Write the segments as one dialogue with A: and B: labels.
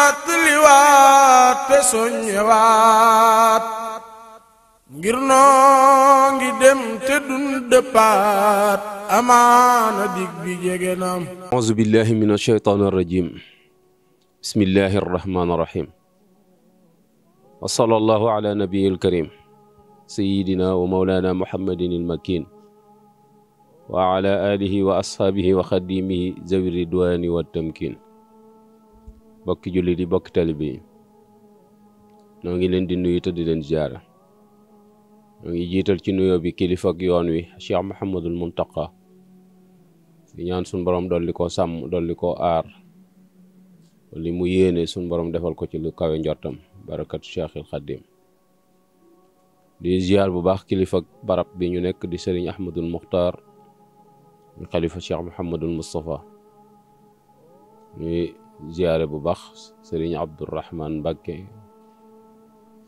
A: fàttaliwaat te soññewaat ngir noo ngi dem te dun dëppaat amaana dig bi jege nam.
B: auzu billahi min ashaytaani rajim. bismillahi arrahmaani rahim. wa sallallahu ala nabiyil karim sayidina wa mawlana muhammadin il makin wa ala alihi wa ashaabihi wa xadimihi zawi ridwani wa tamkin. bokki jullit yi, bokki talibe yi, noo ngi leen di nuyu te di leen ziyaara. noo ngi jiital ci nuyoo bi kilifa ak yoon wi Cheikh Mouhamadul Muntaqa, di ñaan suñ borom dolli koo sàmm, dolli koo aar, li mu yéene suñ borom defal ko ci lu kawe njortam, barakatu Cheikhil Xaddim. di ziyaar bu baax kilifa ak barab bi ñu nekk di Serigne Ahmadul Muxtaar, ñu xalifa Cheikh Mouhamadul Moustapha. ñuy ziyaare bu baax Serigne Abdourahman Mbacke,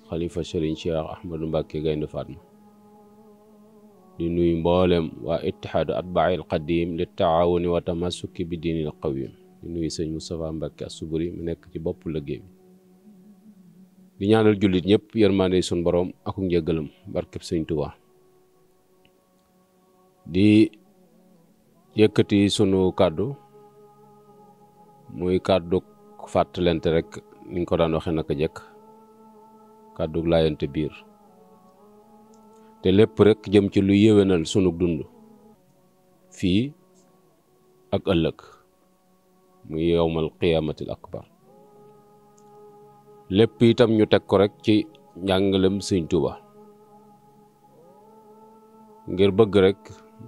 B: xalifa Serigne Cheikh Ahmadou Mbacke Gaynde Fatma. di nuyu mboolem waa ittihaadu atbaa'il qadim li taawuni wa tamassuki bi diinil qawim. di nuyu sëñ Moustapha Mbacke Asuburi mu nekk ci bopp liggéey bi. di ñaanal jullit ñëpp yërmande sun borom ak njëggalam barkeb sëñ Tuubaa. di yëkkati sunu kàddu muy kàddu fàttalente rek niñ ko daan waxe naka jekk, kàddu laayante biir, te lépp rek jëm ci lu yéwénal sunu dund fii ak ëllëg muy yowmal qiyaamatil akbar. lépp itam ñu teg ko rek ci njàngalem sëñ Tuuba, ngir bëgg rek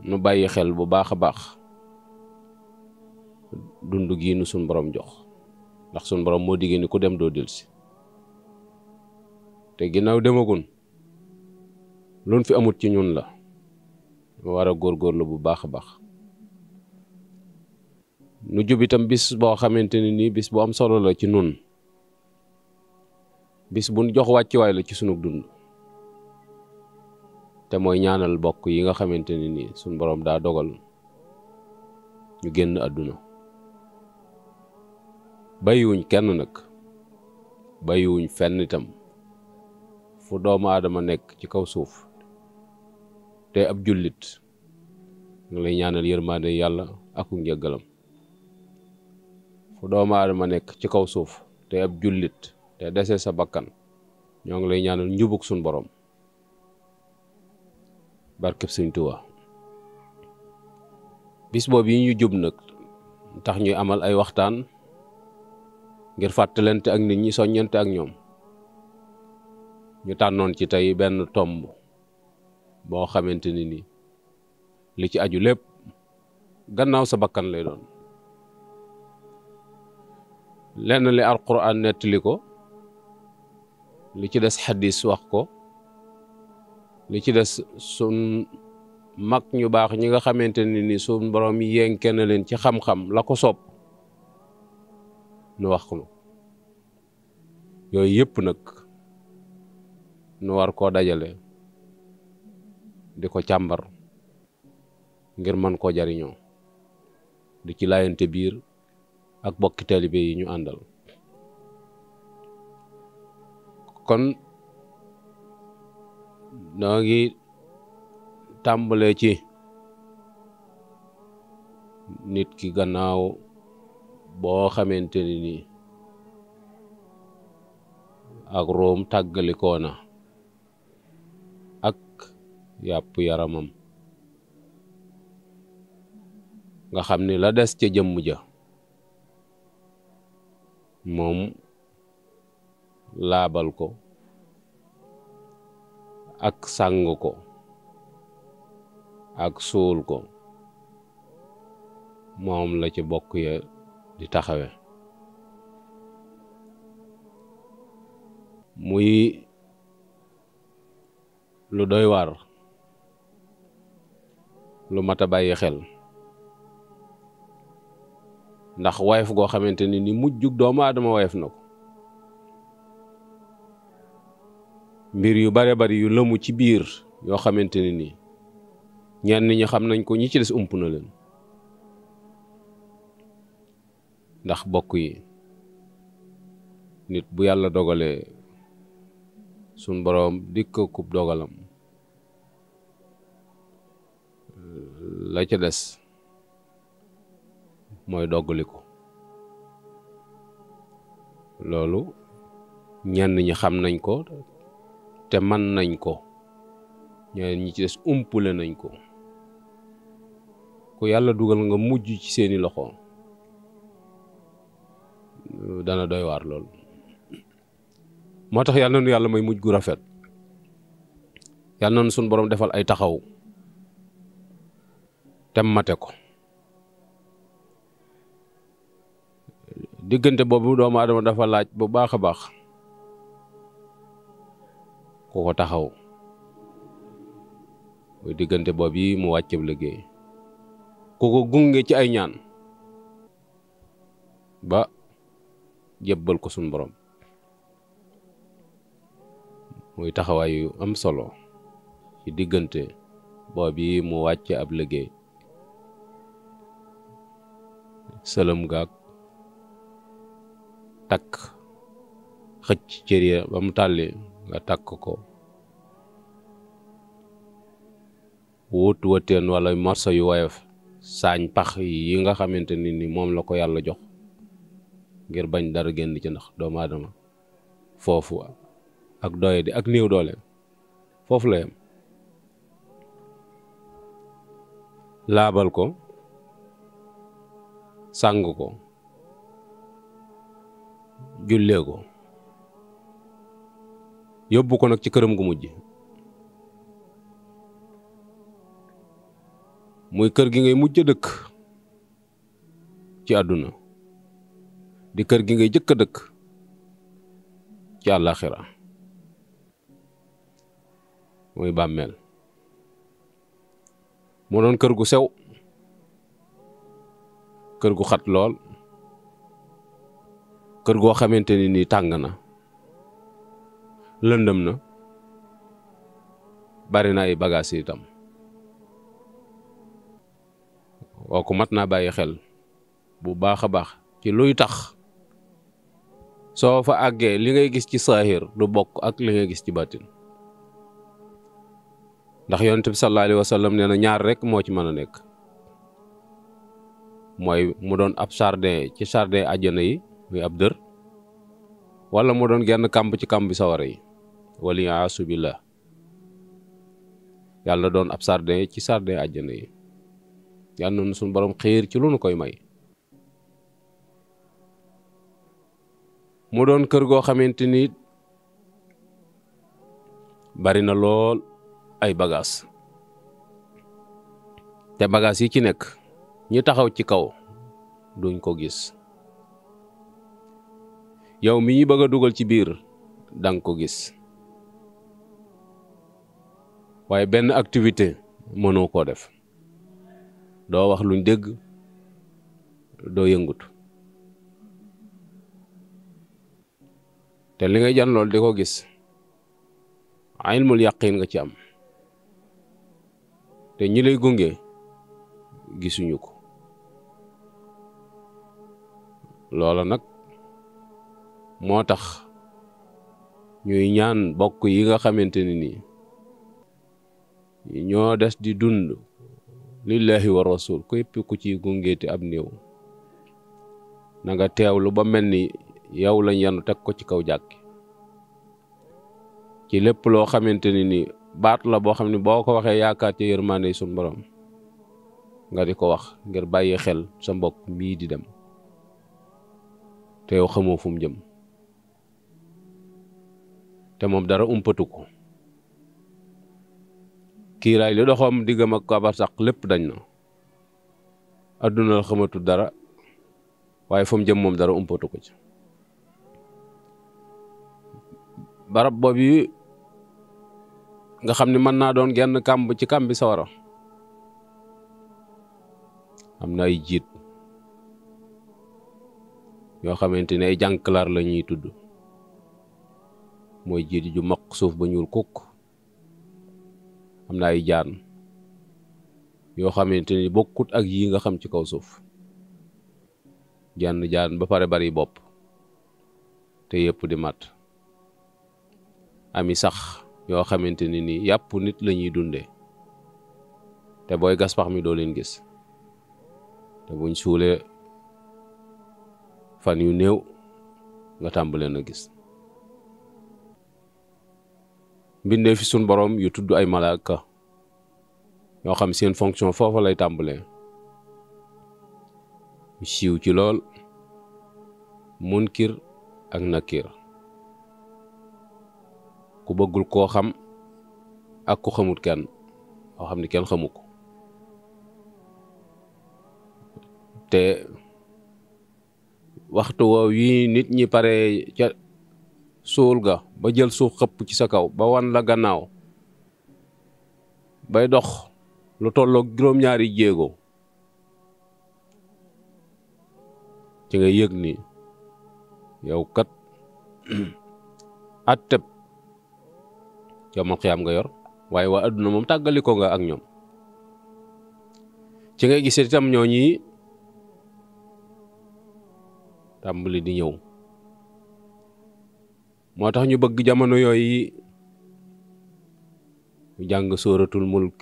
B: nu bàyyi xel bu baax a baax dund gii nu suñ borom jox, ndax suñ borom moo diggée ni ku dem doo delsi, te ginnaaw demagun luñ fi amut ci ñun la. war a góorgóorlu bu baax a baax. nu jub itam bis boo xamante ne nii bis bu am solo la ci nun, bis buñ jox wàccuwaay la ci sunu dund, te mooy ñaanal bokk yi nga xamante ne nii suñ boroom daa dogal ñu génn àdduna. bàyyiwuñ kenn nag, bàyyiwuñ fenn itam fu doomu aadama nekk ci kaw suuf te ab jullit nga lay ñaanal yërmande yàlla ak njëggalam. fu doomu aadama nekk ci kaw suuf te ab jullit te dese sa bakkan, ñoo ngi lay ñaanal njubug suñ borom barkeb sëñ Tuubaa. bis boobu yi ñu jub nag tax ñuy amal ay waxtaan ngir fàttalante ak nit ñi, soññante ak ñoom. ñu tànnoon ci tey benn tomb boo xamante ni nii li ci aju lépp gannaaw sa bakkan lay doon. lenn li alquran nettali ko, li ci des xadis wax ko, li ci des sun mag ñu baax ñi nga xamante ni ni sun borom yénke na leen ci xam-xam la ko soob nu wax ko. yooyu yëpp nag nu war koo dajale di ko càmbar ngir mën koo jariñoo, di ci laayante biir ak bokki taalibe yi ñu àndal. kon noo ngi tàmbalee ci nit ki gannaaw boo xamante ni nii ak room tàggalikoo na ak yàpp yaramam, nga xam ni la des ca jëmm ja moom laabal ko ak sàng ko ak suul ko moom la ci bokk ya di taxawe. muy lu doy waar, lu mat a bàyyi xel, ndax wayef goo xamante ni mujjug doomu aadama wayef na ko. mbir yu bare bari yu lëmu ci biir yoo xamante ni ñenn ñi xam nañ ko, ñi ci des ump na leen. ndax bokk yi nit bu yàlla dogalee sun boroom dikk kub dogalam la ca des mooy doggali ko. loolu ñenn ñi xam nañ ko te man nañ ko, ñeneen ñi ci des umpule nañ ko. ku yàlla dugal nga mujj ci seeni loxo dana doy waar lool. moo tax yàlla na nu yàlla may mujj gu rafet, yàlla na nu suñ boroom defal ay taxaw te mate ko. diggante boobu doomu aadama dafa laaj bu baax a baax ku ko taxaw, muy diggante boobu yi mu wàcceb liggéey, ku ko gunge ci ay ñaan ba jébbal ko suñ borom. muy taxawaay yu am solo ci diggante boobu yi mu wàcce ab liggéey, sëlëm gaag takk xëcc cër ya ba mu tàlli nga takk ko, wut wëteen wala morso yu woyof saañ pax yi nga xamante ni moom la ko yàlla jox ngir bañ dara génn ci, ndax doomu aadama foofu ak doye di ak néew doole foofu la yem. laabal ko, sàng ko, jullee ko, yóbbu ko nag ci këram gu mujj, muy kër gi ngay mujj dëkk ci àdduna, di kër gi ngay jëkk a dëkk ci àllaaxira, muy bàmmeel. mu doon kër gu sew, kër gu xat lool, kër goo xamante ni tàng na, lëndëm na, bari na ay bagages itam. kooku mat naa bàyyi xel bu baax a baax ci luy tax soo fa àggee li ngay gis ci saahir du bokk ak li ngay gis ci baatin. ndax yonent bi sallallahu alayhi wa sallam nee na ñaar rek moo ci mën a nekk, mooy mu doon ab jardin ci jardin àjjana yi muy ab dër, wala mu doon genn kàmb ci kàmb sawara yi, wala yaasu billah. yàlla doon ab jardin ci jardin àjjana yi. yàlla na suñu borom xiir ci lu nu koy may. mu doon kër goo xamante ni bari na lool ay bagages, te bagages yi ci nekk ñi taxaw ci kaw duñ ko gis. yow mi ñi bëgg a dugal ci biir danga ko gis, waaye benn activité mënoo koo def. doo wax luñ dégg, doo yëngut, te li ngay jan lool di ko gis ilmul yaqin nga ci am, te ñi lay gunge gisuñu ko. loola nag moo tax ñuy ñaan bokk yi nga xamante ni ñoo des di dund lillahi wa rasul, képp ku ci gungeeti ab néew na nga teewlu ba mel ni yow lañ yanu teg ko ci kaw jàkki, ci lépp loo xamante ni baat la boo xam ne boo ko waxee yaakaar ci yërmande suñu borom nga di ko wax ngir bàyyi xel sa mbokk mii di dem te yow xamoo fu mu jëm, te moom dara umpatu ko. kiiraay li doxoom diggam ak kabar sax lépp dañ na, adduna la xamatu dara, waaye fu mu jëm moom dara umpatu ko ci. barab boobu yi nga xam ne mën naa doon genn kàmb ci kàmbi sawara, am na ay jiit yoo xamante ne ay jànklaar la ñuy tudd, mooy jiit ju maq suuf ba ñuul kukk. am na ay jaan yoo xamante ni bokkut ak yi nga xam ci kaw suuf. jaan ba pare bari bopp, te yëpp di mat ami sax yoo xamante ni nii yàpp nit la ñuy dundee te booy gas pax mi doo leen gis te buñ suulee fan yu néew nga tàmbaleen a gis mbindee fi sun borom yu tudd ay malaaka yoo xam seen fonction foofa lay tàmbalee siiw ci lool munkir ak nakir ku bëggul koo xam ak ku xamut kenn koo xam ni kenn xamu ko te waxtu woow yi nit ñi pare ca suul ga ba jël suuf xëpp ci sa kaw ba wan la gannaaw bay dox lu tolloog juróom-ñaari jéego ci nga yëg ni yow kat atteb yow mal xiyaam nga yor waaye waa adduna moom tàggaliko nga ak ñoom ci ngay gis itam ñoo ñi tàmbali di ñëw moo tax ñu bëgg jamono yooyu ñu jàng sóoratul mulk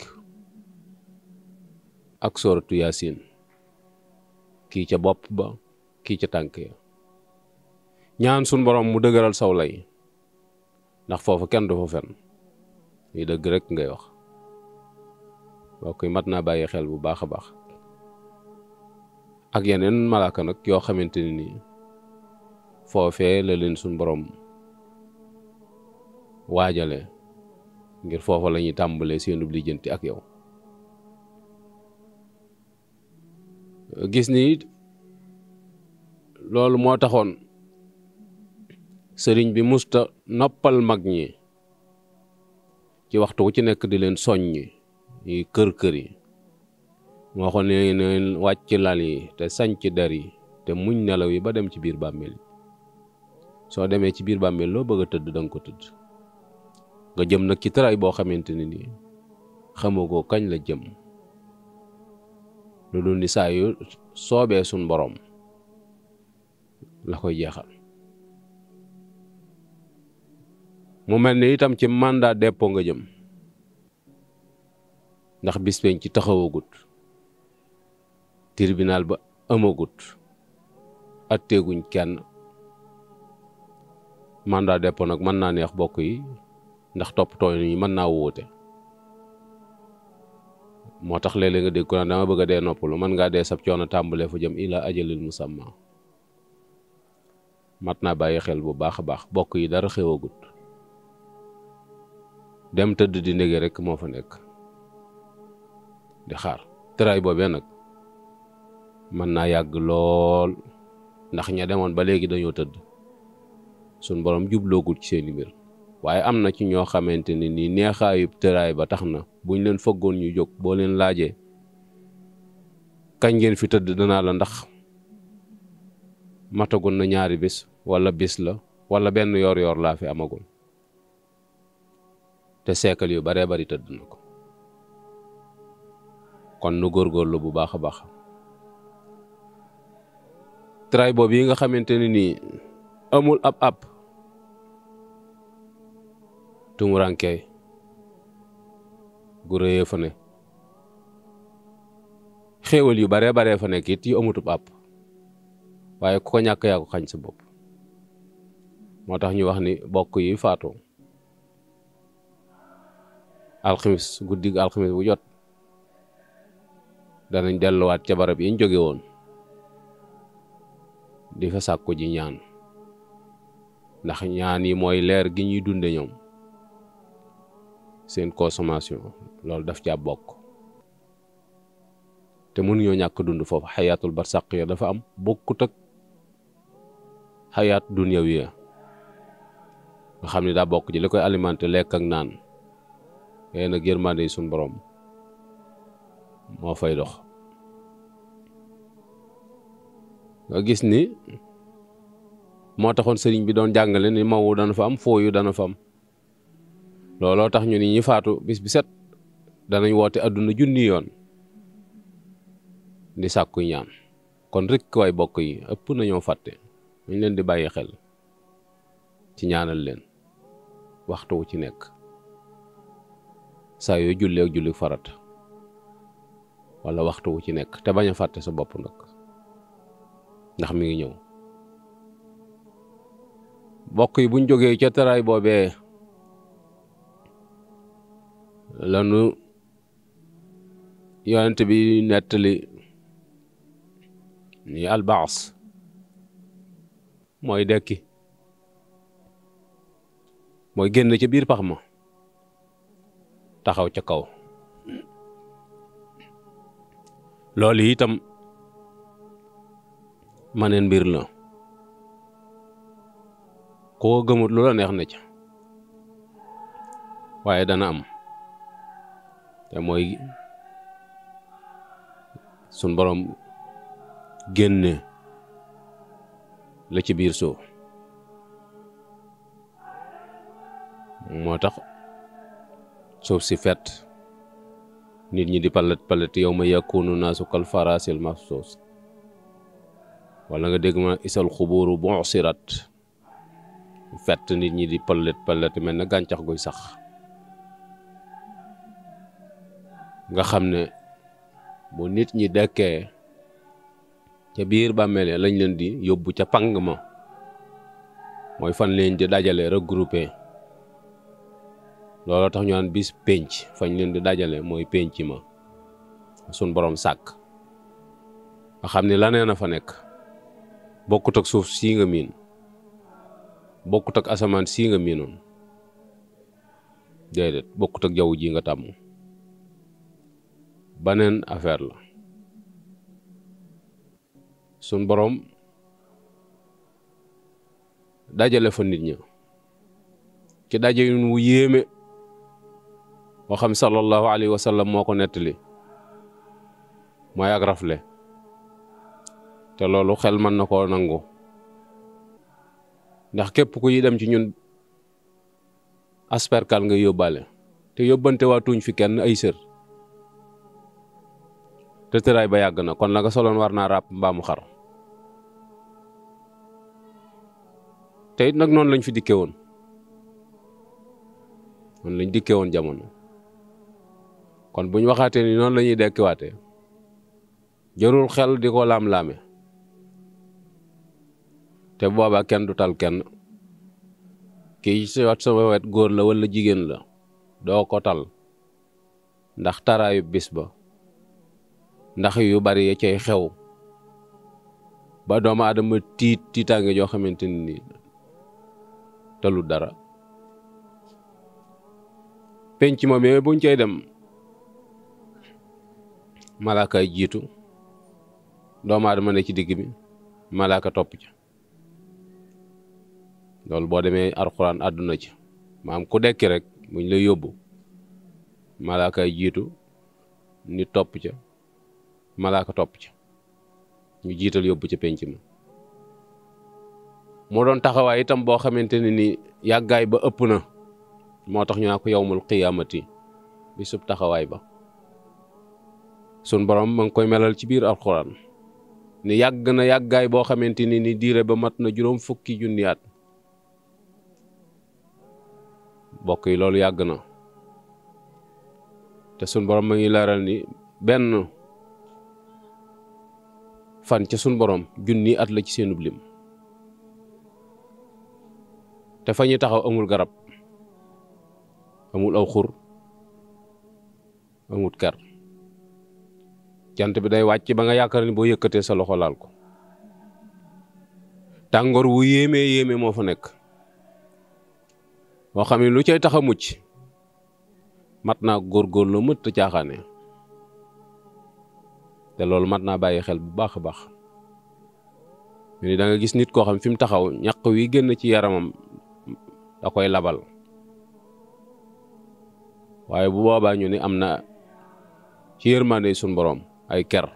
B: ak sóoratu yaasin kii ca bopp ba kii ca tànk ya ñaan sun borom mu dëgëral saw lay ndax foofu kenn du fa fen yi dëgg rek ngay wax bokk yi mat naa bàyyi xel bu baax a baax ak yeneen malaaka nag yoo xamante ni nii foofee la leen sun borom waajale ngir foofa la ñuy tàmbalee seenub lijjanti ak yow gis ni loolu moo taxoon sëriñ bi musta noppal mag ñi ci waxtu wu ci nekk di leen soññi yi kër yi moo xoon ne neen wàcc lal yi te sañc der yi te muñ nelaw yi ba dem ci biir bàmmeel yi soo demee ci biir bàmmeel loo bëgg a tëdd danga ko tëdd nga jëm nag ci tëraay boo xamante ni nii xamagoo kañ la jëm lu dul ni saa yu soobee suñ borom la koy jeexal mu mel ni itam ci mandat dépôt nga jëm ndax bis peñ ci taxawagut tribunal ba amagut atteeguñ kenn mandat dépôt nag mën naa neex bokk yi ndax toppatoo yi mën naa wóote moo tax léeg-léeg nga dégg ko naan dama bëgg a dee noppalu mën ngaa dee sab coono tàmbalee fu jëm ila ajalil musamma mat naa bàyyi xel bu baax a baax bokk yi dara xewagut dem tëdd di ndege rek moo fa nekk di xaar tëraay boobee nag mën naa yàgg lool ndax ña demoon ba léegi dañoo tëdd suñ borom jubloogut ci seeni mbir waaye am na ci ñoo xamante ne nii neexaayub tëraay ba tax na buñ leen fëggoon ñu jóg boo leen laajee kañ ngeen fi tëdd danaa la ndax matagun na ñaari bis wala bis la wala benn yor laa fi amagul te seekal yu baree bari tëdd na ko kon nu góorgóorlu bu baax a baax tëraay boobu yi nga xamante ne nii amul ab tumurankey gu rëyee fa ne xéewal yu baree baree fa nekk it yu amutub àpp waaye ku ko ñàkk yaa ko xañ sa bopp moo tax ñu wax ni bokk yi faatu alxamis guddig alxamis bu jot danañ delluwaat ca barab yi ñu jóge woon di fa sàkku ji ñaan ndax ñaan yi mooy leer gi ñuy dunde ñoom seen consommation loolu daf ca bokk te mënuñoo ñàkk dund foofu xayaatul barsaq ya dafa am bokkut ak xayaat dunyawiya nga xam ne daa bokk ji li koy alimenté lekk ak naan yéen nag yërmande yi suñ borom moo fay dox nga gis ni moo taxoon sëriñ bi doon jàngale ni mawu dana fa am fooyu dana fa am looloo tax ñu ni ñi faatu bis bi set danañ woote àdduna junni yoon di sàkku ñaan kon rek waay bokk yi ëpp nañoo fàtte ñu leen di bàyyi xel ci ñaanal leen waxtu wu ci nekk saa yoo julli ak julli farata wala waxtu wu ci nekk te bañ a fàtte sa bopp nag ndax mi ngi ñëw. bokk yi buñ jógee ca tëraay boobee lanu yonent bi nettali ni albaas mooy dekki mooy génn ca biir pax ma taxaw ca kaw. loolu itam maneen mbir la koo gëmut lu la neex na ca waaye dana am te mooy sun borom génne la ci biir suuf. moo tax suuf si fet nit ñi di palet yawma yakunu naasu kal farasil mafsuus wala nga dégg ma isal xuburu bu'sirat fett nit ñi di palet mel na gàncax guy sax nga xam ne bu nit ñi dekkee ca biir bàmmeel lañ leen di yóbbu ca pang ma mooy fan leen di dajale regroupé. looloo tax ñu naan bis pénc fañ leen di dajale mooy pénc ma sun borom sàkk nga xam ne laneen a fa nekk bokkut ak suuf sii nga miin bokkut ak asamaan sii nga miinoon déedéet bokkut ak jaww ji nga tàmm baneen affaire la. sun borom dajale fa nit ña ci daje wu yéeme boo xam sallallahu alayhi wa sallam moo ko nettali mooy ak rafle te loolu xel mën na koo nangu ndax képp ku yi dem ci ñun asperkal nga yóbbaale te yóbbante waa tuñ fi kenn ay sër te tëraay ba yàgg na kon la nga soloon war naa ràpp mbaamu xar te it nag noonu lañ fi dikke woon noonu lañ dikke woon jamono kon buñ waxaatee ni noonu la ñuy dekkiwaatee jarul xel di ko laam-laame te boobaa kenn du tal kenn kii si wat sama wet góor la walla jigéen la doo ko tal ndax taraayu bis ba ndax yu bari ya cay xew ba doomu aadama tiitaange joo xamante ni talu dara. penc moom yooyu buñ cay dem malaaka ay jiitu doomu aadama ne ci digg bi malaaka topp ci loolu boo demee alxuraan àdduna ci maam ku dekki rek buñ lay yóbbu malaaka ay jiitu nit topp ca malaaka topp ca ñu jiital yóbbu ca penc ma moo doon taxawaay itam boo xamante ne ni yàggaay ba ëpp na moo tax ñu naa ko yawmul qiyaamati bi sub taxawaay ba sun borom ma ngi koy melal ci biir alxuraan ni yàgg na yàggaay boo xamante ni diire ba mat na 40 junniyaat bokk yi loolu yàgg na te sun borom ma ngi leeral ni benn fan ca sun borom junni at la ci seenub lim te fa ñuy taxaw amul garab amul aw xur amul ker jant bi day wàcc ba nga yaakaar ni boo yëkkatee sa loxo laal ko tàngoor wu yéeme moo fa nekk boo xam ne lu cay tax a mucc mat naa góorgóorlu mët a caaxaane te loolu mat naa bàyyi xel bu baax a baax ñu ni da nga gis nit koo xam fi mu taxaw ñaq wi génn ci yaramam da koy labal waaye bu boobaa ñu ni am na ci yërmande suñ borom ay ker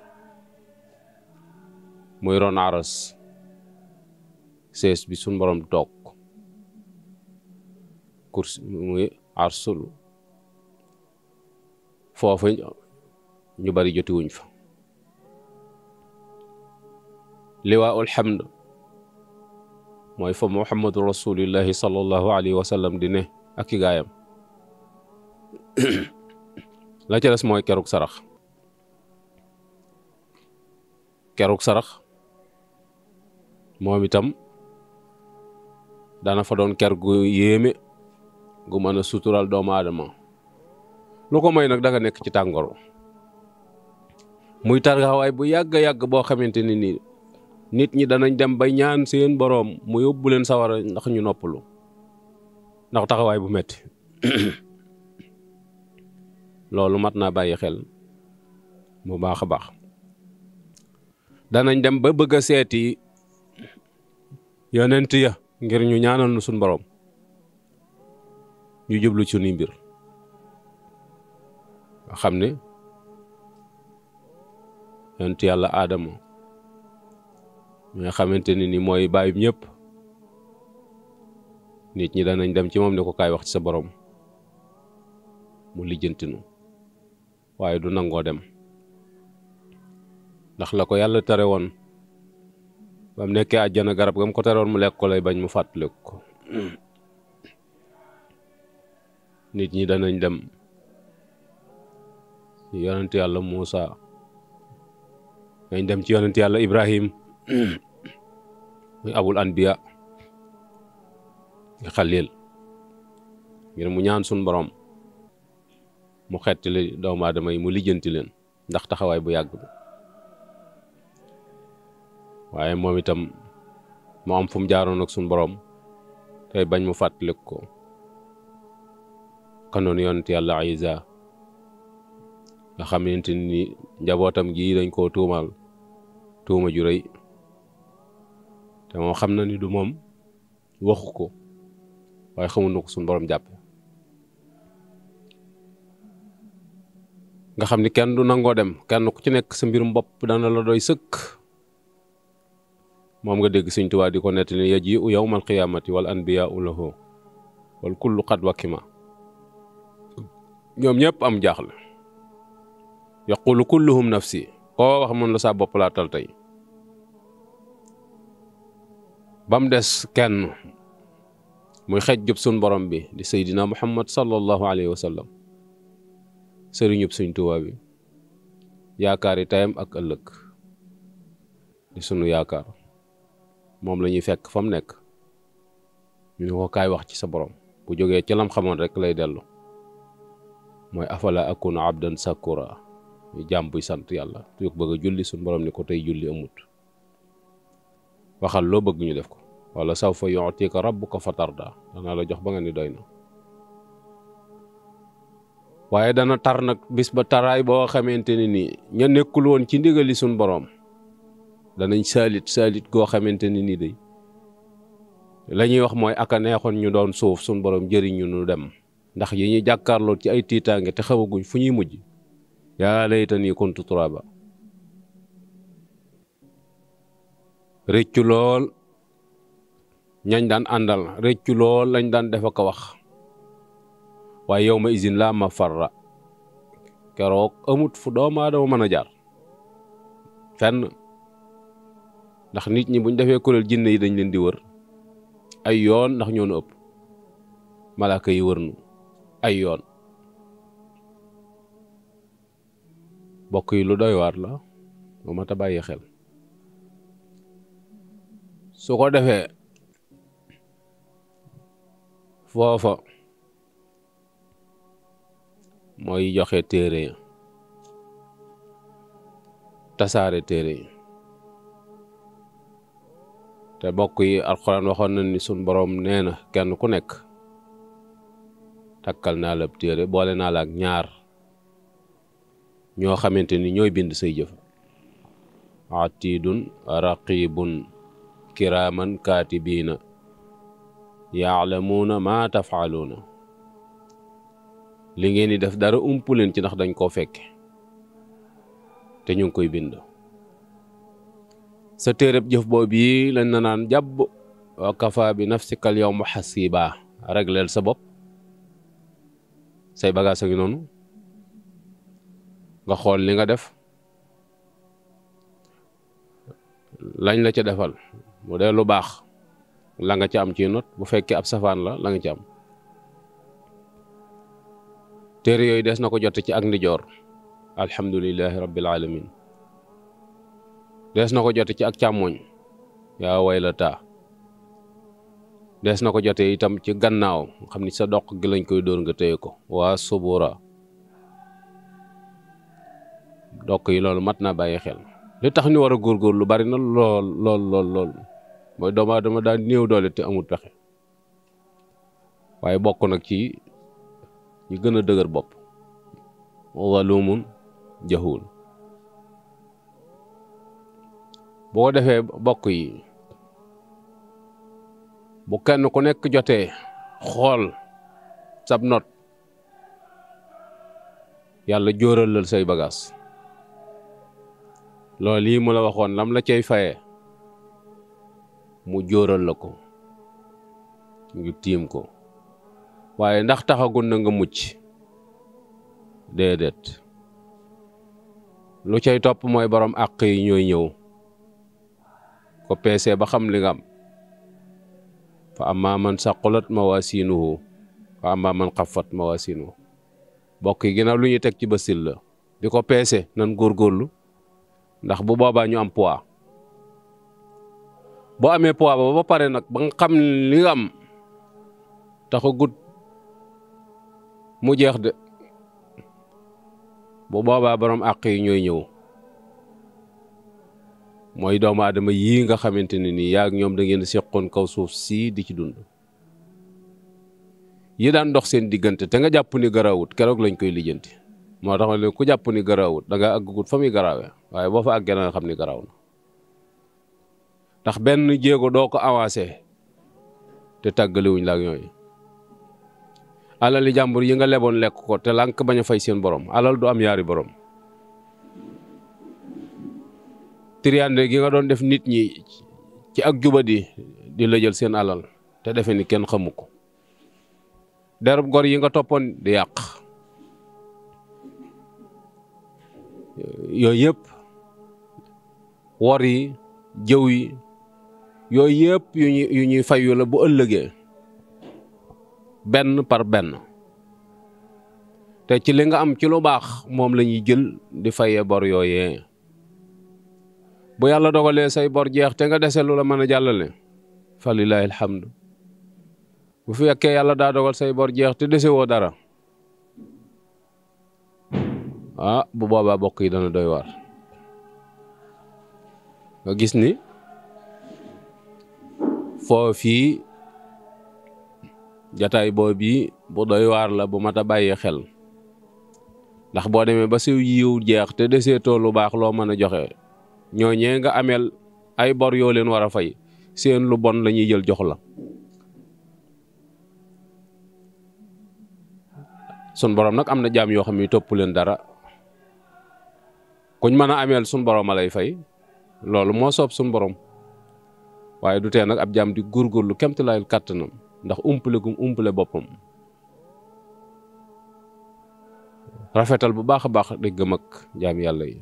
B: muy ron aras sees bi suñ borom toog kursi muy arsul foofu ñu bari jotiwuñ fa liwaa ul hamd mooy fa muhammadu rasulillahi sallallahu alayhi wa sallam di ne ak ki gaayam. la ca des mooy keruk sarax. keruk sarax moom itam dana fa doon ker gu yéeme gu mën a sutural doomu aadama. lu ko may nag danga nekk ci tàngoor muy targawaay bu yàgg boo xamante ni nii nit ñi danañ dem bay ñaan seen boroom mu yóbbu leen sawara ndax ñu noppalu ndax taxawaay bu metti loolu mat naa bàyyi xel bu baax a baax. danañ dem ba bëgg a seeti yonent ya ngir ñu ñaanal nu suñ boroom ñu jublu ci suñuy mbir nga xam ne yonent yàlla aadama mi nga xamante ni mooy bàyyib ñëpp nit ñi danañ dem ci moom ne ko kaay wax ci sa boroom mu lijjantinu waaye du nangoo dem ndax la ko yàlla tere woon ba mu nekkee àjjana garab gam ko tere woon mu lekk ko lay bañ mu fàttaliku ko. nit ñi danañ dem ci yonent yàlla Muusa dañ dem ci yonent yàlla Ibrahim muy abul anbiya nga xalil ngir mu ñaan suñ borom mu xettali doomu aadama yi mu lijjanti leen ndax taxawaay bu yàgg bi. waaye moom itam mu am fu mu jaaroon ak suñ borom tey bañ mu fàttaliku ko. kanoon yonent yàlla Isa nga xamante ni njabootam gi dañ koo tuumaal tuuma ju rëy te moom xam na ni du moom waxu ko waaye xamul na ko suñ borom jàppe nga xam ni kenn du nangoo dem kenn ku ci nekk sa mbirum bopp dana la doy sëkk. moom nga dégg Sëñ Tuubaa di ko nettali yaji'u yawmal qiyaamati wal anbiyaa'u lahu wal kullu qad wakima. ñoom ñëpp am jaaxle yaqulu kulluhum nafsi koo wax mën la saa bopp laa tal tey ba mu des kenn muy xej jub sun borom bi di Seydina Muhammad sallallahu alayhi wa sallam sëriñub Sëñ Tuubaa bi yaakaari tayam ak ëllëg di sunu yaakaar. moom la ñuy fekk fa mu nekk ñu ne ko kaay wax ci sa borom bu jógee ci lam xamoon rek lay dellu mooy afala akuna abdan sakura ñu jàmm buy sant yàlla tu bëgg a julli suñ borom ni ko tey julli amut waxal loo bëgg ñu def ko wala sawfa yu'tika rabbuka fatarda danaa la jox ba nga ni doy na. waaye dana tar nag bis ba taraay boo xamante ni nii ña nekkul woon ci ndigali suñ borom danañ saalit goo xamante ni nii day la ñuy wax mooy aka neexoon ñu doon suuf suñ borom jëriñu nu dem ndax yi ñuy jàkkaarloo ci ay tiitaange te xewaguñ fu ñuy mujj. yaa laytanii kuntu turaaba rëccu lool ñañ daan àndal rëccu lool lañ daan def ak a wax waaye yow ma izin laa ma farra keroog amut fu doomu aadama mën a jaar fenn ndax nit ñi buñ defee kuréel jinne yi dañ leen di wër ay yoon ndax ñoo nu ëpp malaaka yi wër nu ay yoon. bokk yi lu doy waar la moo mat a bàyyi xel su ko defee foofa mooy joxe téere yi tasaare téere yi te bokk yi alxuraan waxoon na ni sun boroom nee na kenn ku nekk takkal naa la téere boole naa la ak ñaar ñoo xamante ni ñooy bind say jëf atidun raqibun kiraman katibina yaalamuuna ma tafaaluuna li ngeen di def dara umpu leen ci ndax dañ koo fekke te ñu ngi koy bind. sa téereb jëf boobu yi lañ na naan jàbb wa kafa bi nafsikal yawma hasiba regleel sa bopp say bagaas a ngi noonu nga xool li nga def lañ la ca defal bu dee lu baax la nga ci am ci not, bu fekkee ab safaan la nga ci am. téere yooyu des na ko jote ci ak ndijoor, alhamdulillahi rabbil alamin. des na ko jote ci ak càmmoñ, yaa waylata. des na ko jote itam ci gannaaw, xam ni sa doq gi lañ koy dóor nga téye ko, waa subura. dokk yi loolu mat naa bàyyi xel. li tax ni war a góorgóorlu bari na lool mooy doomu aadama daa néew doole te amul pexe, waaye bokk nag ci ñu gën a dëgër bopp, zalumun jahul. boo defee bokk yi, bu kenn ku nekk jotee xool sab not, yàlla jóoralal say bagaas. loolu yi mu la waxoon lam la cay fayee mu jóoral la ko, ngi tiim ko. waaye ndax taxagul na nga mucc? déedéet. lu cay topp mooy borom àq yi ñooy ñëw ko peese ba xam li nga am. fa amma man saqulat mawasinuhu fa amma man xaffat mawasinuhu. bokk yi ginnaaw lu ñuy teg ci basil la, di ko peese nan góorgóorlu, ndax bu boobaa ñu am poids. boo amee poids ba pare nag ba nga xam li nga am taxagut mu jeex de, bu boobaa borom àq yi ñooy ñëw. mooy doomu aadama yii nga xamante ne nii yaa ak ñoom da ngeen seqoon kaw suuf sii di ci dund. yi daan dox seen diggante te nga jàpp ni garaawut, keroog lañ koy lijjanti. moo tax ne ku jàpp ni garaawut da nga àggagut fa muy garaawee, waaye boo fa àggee na nga xam ni garaaw na. ndax benn jéego doo ko avancé te tàggalewuñ la ak ñooy alali jàmbur yi nga leboon lekk ko te lànk bañ a fay seen borom. alal du am yaari borom. triande gi nga doon def nit ñi ci ak jubadi di la jël seen alal te defe ni kenn xamu ko. derub gor yi nga toppoon di yàq. yooyu yëpp, wor yi, jëw yi, yooyu yëpp yu ñuy fayu la bu ëllëgee benn par benn. te ci li nga am ci lu baax moom la ñuy jël di fayee bor yooyee. bu yàlla dogalee say bor jeex te nga dese lu la mën a jàllale, fa lillahi alhamdu. bu fekkee yàlla daa dogal say bor jeex te dese woo dara, bu boobaa bokk yi dana doy waar. nga gis ni foofii jataay boobu bu doy waar la, bu mat a bàyyi xel. ndax boo demee ba siw yiw jeex te deseetoo lu baax loo mën a joxe, ñooñee nga ameel ay bor yoo leen war a fay, seen lu bon la ñuy jël jox la. sun borom nag am na jaam yoo xam ne topp leen dara. kuñ mën a ameel sun borom a lay fay, loolu moo soob sun borom. waaye du tee nag ab jaam di góorgóorlu kemtalaayul kàttanam, ndax umpale gum umpale boppam. rafetal bu baax a baax diggam ak jaam yàlla yi.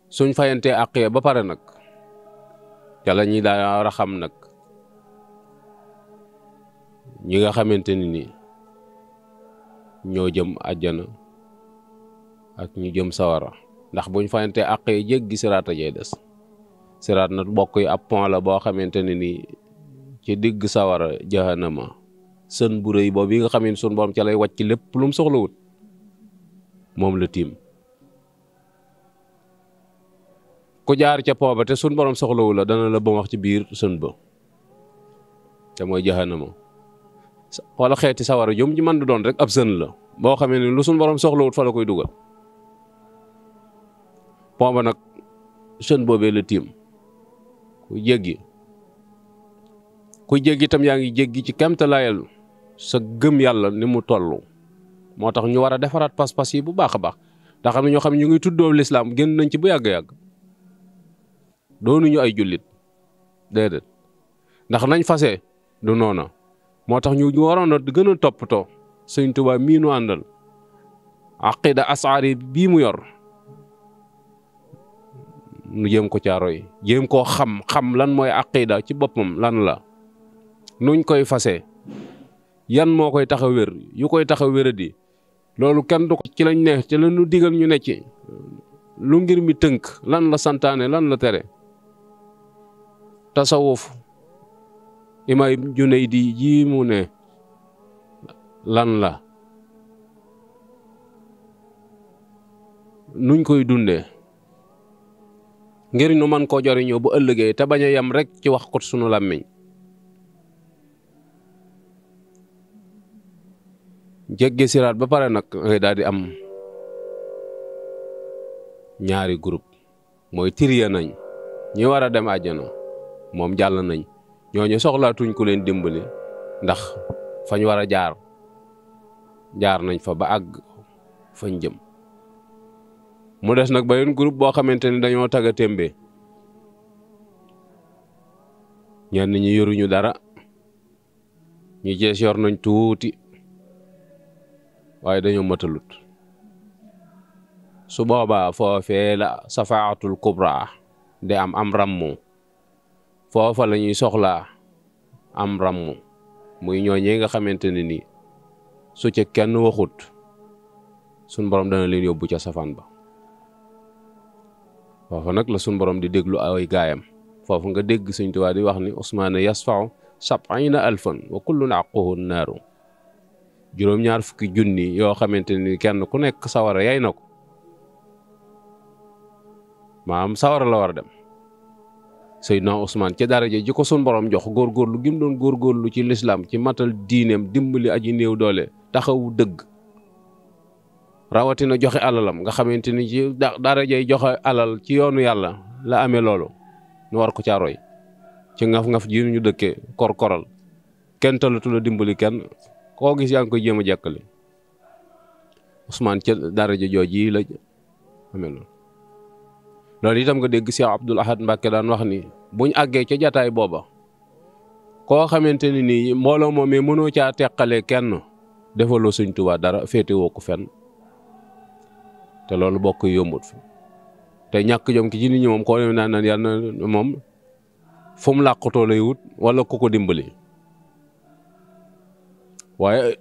B: suñ fayantee àq ya ba pare nag ca la ñuy daa raxam nag ñi nga xamante ni nii ñoo jëm àjjana ak ñu jëm sawara. ndax buñ fayantee àq yi jéggi siraat a jay des. siraat na bokk yi ab pont la boo xamante ne nii ci digg sawara jahannama, sën bu rëy boobu yi nga xam ne sun borom ca lay wàcc lépp lu mu soxlawut moom la tiim. ku jaar ca pont ba te sun borom soxlawu la, dana la ba wax ci biir sën ba te mooy jahannama. wala xeeti sawara jom ji mën du doon rek ab sën la boo xamee ne lu sun borom soxlawut fa la koy dugal. pont ba nag sën boobee la tiim. kuy jéggi itam yaa ngi jéggi ci kemtalaayal sa gëm yàlla ni mu toll. moo tax ñu war a defaraat pas-pas yi bu baax a baax. ndax xam ne ñoo xam ne ñu ngi tuddoo lislaam génn nañ ci bu yàgg-yàgg. doonuñu ay jullit déedéet. ndax nañ fase du noona. moo tax ñu waroon a gën a toppatoo Sëñ Tuubaa mii nu àndal. aqida asaari bii mu yor nu jéem ko caa roy jéem koo xam lan mooy aqida ci boppam lan la nuñ koy fase yan moo koy tax a wér yu koy tax a wéradi loolu kenn du ko ci lañ ne ci la nu digal ñu ne ci lu ngir mi tënk lan la santaane lan la tere tasawuf Imaam Junaydi ji mu ne lan la nuñ koy dundee ngir ñu man koo jariñoo bu ëllëgee te bañ a yem rek ci wax ko sunu làmmiñ jéggi siraat ba pare nag ngay daal di am ñaari groupe mooy tiriya nañ ñi war a dem àjjana moom jàll nañ ñooñu soxlaatuñ ku leen dimbali ndax fañ war a jaar nañ fa ba àgg fañ jëm mu des nag beneen groupe boo xamante ni dañoo tagga témbe ñenn ñi yoruñu dara ñi jees yor nañ tuuti waaye dañoo matalut su boobaa foofee la safaatul kubra de am rammu foofa la ñuy soxlaa am rammu muy ñooñee nga xamante ne nii su ca kenn waxut sun borom dana leen yóbbu ca safaan ba foofa nag la sun borom di déglu ay gaayam foofu nga dégg Sëñ Tuubaa di wax ni Usmaana yasfa'u 70,000 wa kullun aquhu naaru juróom-ñaar fukki junni yoo xamante ni kenn ku nekk sawara yay na ko maam sawara la war a dem Seydina Usmaan ci daraja ji ko sun borom jox góorgóorlu gi mu doon góorgóorlu ci lislaam ci matal diineem dimbali aji néew doole taxawu dëgg rawatina joxe alalam nga xamante ni ci darajay joxe alal ci yoonu yàlla la amee loolu ñu war ko caa roy ci ngaf-ngaf ji ñu dëkkee kor-koral kenn talatu la dimbali kenn koo gis yaa ngi koy jéem a jekkali Usmaan ca daraja jooji la amee loolu itam nga dégg Cheikh Abdoul Ahad Mbacké daan wax ni buñ àggee ca jataay booba koo xamante ni nii mbooloo moom mais mënoo caa teqalee kenn defaloo Sëñ Tuubaa dara féetewoo ko fenn te loolu bokk yombut fi te ñàkk jom ki ci nit ñi moom koo naan yàlla na moom fu mu làqutoo lay wut wala ku ko dimbali waaye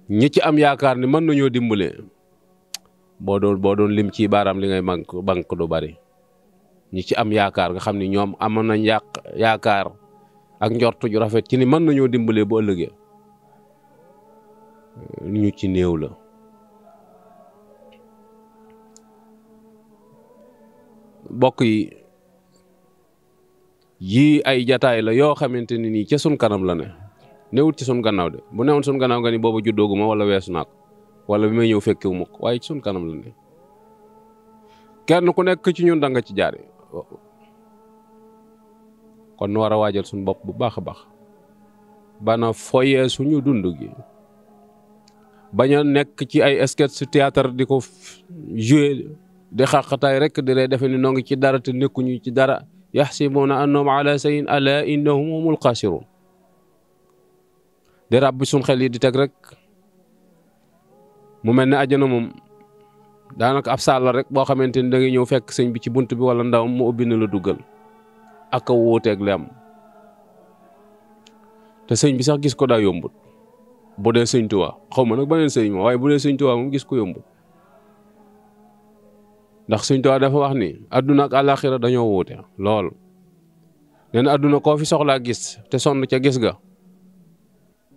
B: ñi ci am yaakaar ni mën nañoo dimbale boo doon lim ci baaraam li ngay banque du bari ñi ci am yaakaar nga xam ni ñoom amoon nañ yaakaar ak njortu ju rafet ci ni mën nañoo dimbale bu ëllëgee ñu ci néew la bokk yi yii ay jataay la yoo xamante ni nii ca sun kanam la ne newut ci sun gannaaw de bu newoon sun gannaaw nga ni booba juddooguma wala weesu naa ko wala bi may ñëw fekkewu ma ko waaye ci sun kanam la ne kenn ku nekk ci ñun da nga ci jaare kon nu war a waajal suñu bopp bu baax a baax bana foyee suñu dund gi bañ a nekk ci ay sketch théâtre di ko jouer di xaqataay rek di lay defe ni noo ngi ci dara te nekkuñu ci dara yaxsibuuna annahum ala shay'in ala innahum humul xaasirun di ràbbi suñ xel yi di teg rek mu mel ne àjjana moom daanaka ab saal la rek boo xamante ni da ngay ñëw fekk sëñ bi ci bunt bi wala ndawam mu ubbi na la duggal ak a wóoteeg li am te sëñ bi sax gis ko daa yombut bu dee Sëñ Tuubaa xaw ma nag beneen sëñ ma waaye bu dee Sëñ Tuubaa moom gis ko yombut ndax Sëñ Tuubaa dafa wax ni àdduna ak àllaaxira dañoo wuute lool nee na àdduna koo fi soxlaa gis te sonn ca gis ga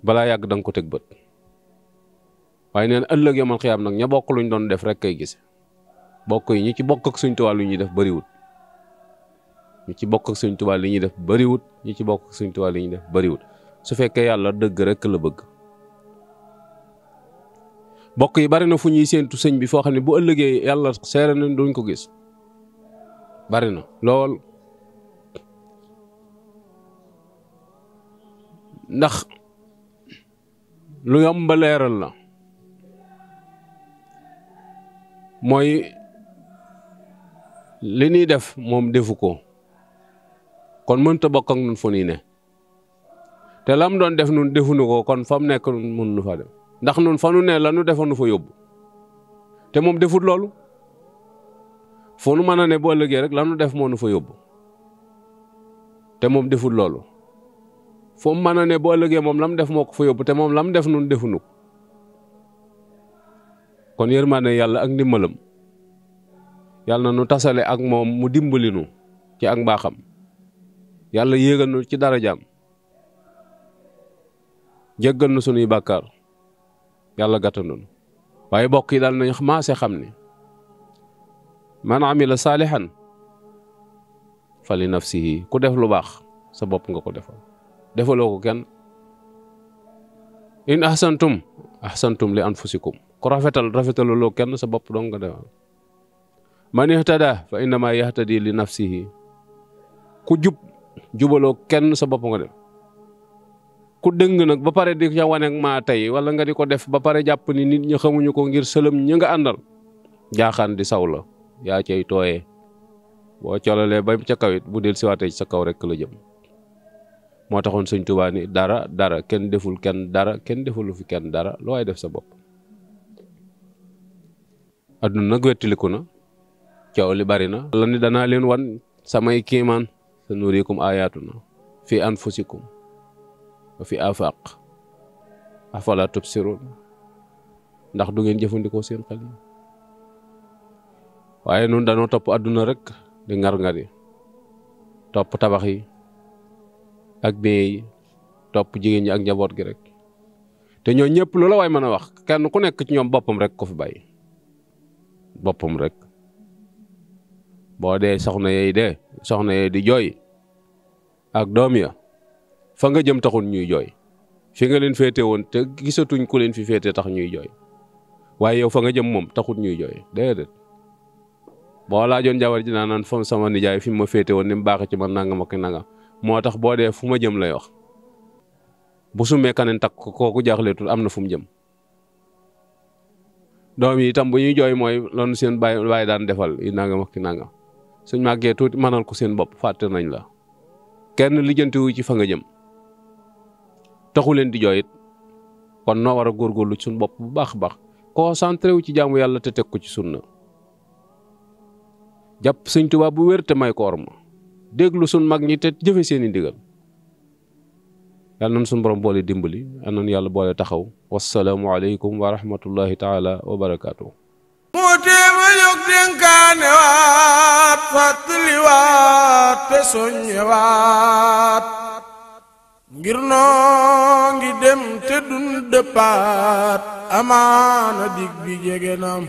B: balaa yàgg da nga ko teg bët waaye nee na ëllëg yomal xiyaam nag ña bokk luñ doon def rek kay gise bokk yi ñi ci bokk ak Sëñ Tuubaa lu ñuy def bariwut ñi ci bokk ak Sëñ Tuubaa li ñuy def bariwut ñi ci bokk ak Sëñ Tuubaa li ñuy def bariwut su fekkee yàlla dëgg rek la bëgg bokk yi bari na fu ñuy séentu sëñ bi foo xam ne bu ëllëgee yàlla seere nañ duñ ko gis bari na lool ndax lu yomb ba leeral la mooy li ñuy def moom defu ko kon mënta bokk ak nun fu ñuy ne te lam doon def nun defuñu ko kon fa mu nekk mun nu fa dem ndax nun fa nu ne la nu defoon nu fa yóbbu te moom defut loolu foo nu mën a ne bu ëllëgee rek lanu def moo nu fa yóbbu te moom deful loolu. foo mën a ne bu ëllëgee moom lam def moo ko fa yóbbu te moom lam def nun defunu ko. kon yërmaande yàlla ak ndimbalam yàlla na nu tasale ak moom mu dimbali nu ci ak mbaaxam, yàlla yéegal nu ci darajaam, jéggal nu sunuy bàkkaar, yàlla gàttandu nu. waaye bokk yi daal nañ maase xam ne man amila saalihan fa li nafsihi, ku def lu baax sa bopp nga ko defal, defaloo ko kenn. in ahsantum ahsantum li anfusikum, ku rafetaluloo kenn sa bopp dong nga defal. man ihtada fa innama yahtadi li nafsihi, ku jubaloo kenn sa bopp nga def. ku dëng nag ba pare di ca wane maa tey wala nga di ko def ba pare jàpp ni nit ñi xamuñu ko ngir sëlëm ñi nga àndal, jaaxaan di saw la, yaa cay tooyee. boo colalee ba ca kaw it bu del siwaatee ci sa kaw rek la jëm. moo taxoon Sëñ Tuubaa ni dara kenn deful kenn dara, kenn defulu fi kenn dara, lu waay def sa bopp. adduna nag wettiliku na, coow li bari na. la ni danaa leen wan samay kiimaan sa nuriikum ayaatuna fi anfusikum wa fi afaq afala tubsirun, ndax du ngeen jëfandikoo seen xel yi. waaye nun danoo topp adduna rek di ngar-ngari, topp tabax yi ak bee yi, topp jigéen ñi ak njaboot gi rek. te ñoo ñëpp lu la waay mën a wax, kenn ku nekk ci ñoom boppam rek ko fi bàyyi, boppam rek. boo dee soxna yee di jooy ak doom ya, fa nga jëm taxul ñuy jooy, fi nga leen féete woon te gisatuñ ku leen fi féete tax ñuy jooy. waaye yow fa nga jëm moom taxul ñuy jooy, déedéet. boo laajoon jabar ji naan fa sama nijaay fi ma féete woon ni mu baax ci man nangam ak nangam, moo tax boo dee fu ma jëm lay wax. bu sumee kaneen takk kooku jaaxleetul, am na fu mu jëm. doom yi itam bu ñuy jooy mooy loolu seen baay daan defal yi nangam ak nangam, suñ màggee tuuti mënal ko seen bopp, fàtte nañ la. kenn lijjantiwu ci fa nga jëm, taxu leen di jooy it. kon noo war a góorgóorlu ci suñ bopp bu baax a baax, concentré wu ci jaamu yàlla te teg ko ci sunna, jàpp Sëñ Tuubaa bu wér te may ko orma, déglu suñ mag ñi te jëfe seeni ndigal. yàlla nañ suñ borom boole dimbali, yàlla nañ yàlla boole taxaw. wassalaamu aleykum wa rahmatullahi taala wa barakaatu.
A: moo téema jóg dénkaane waat fàttali waat te soññe waat, ngir noo ngi dem te dun dëppaat, amaana dig bi jege nam.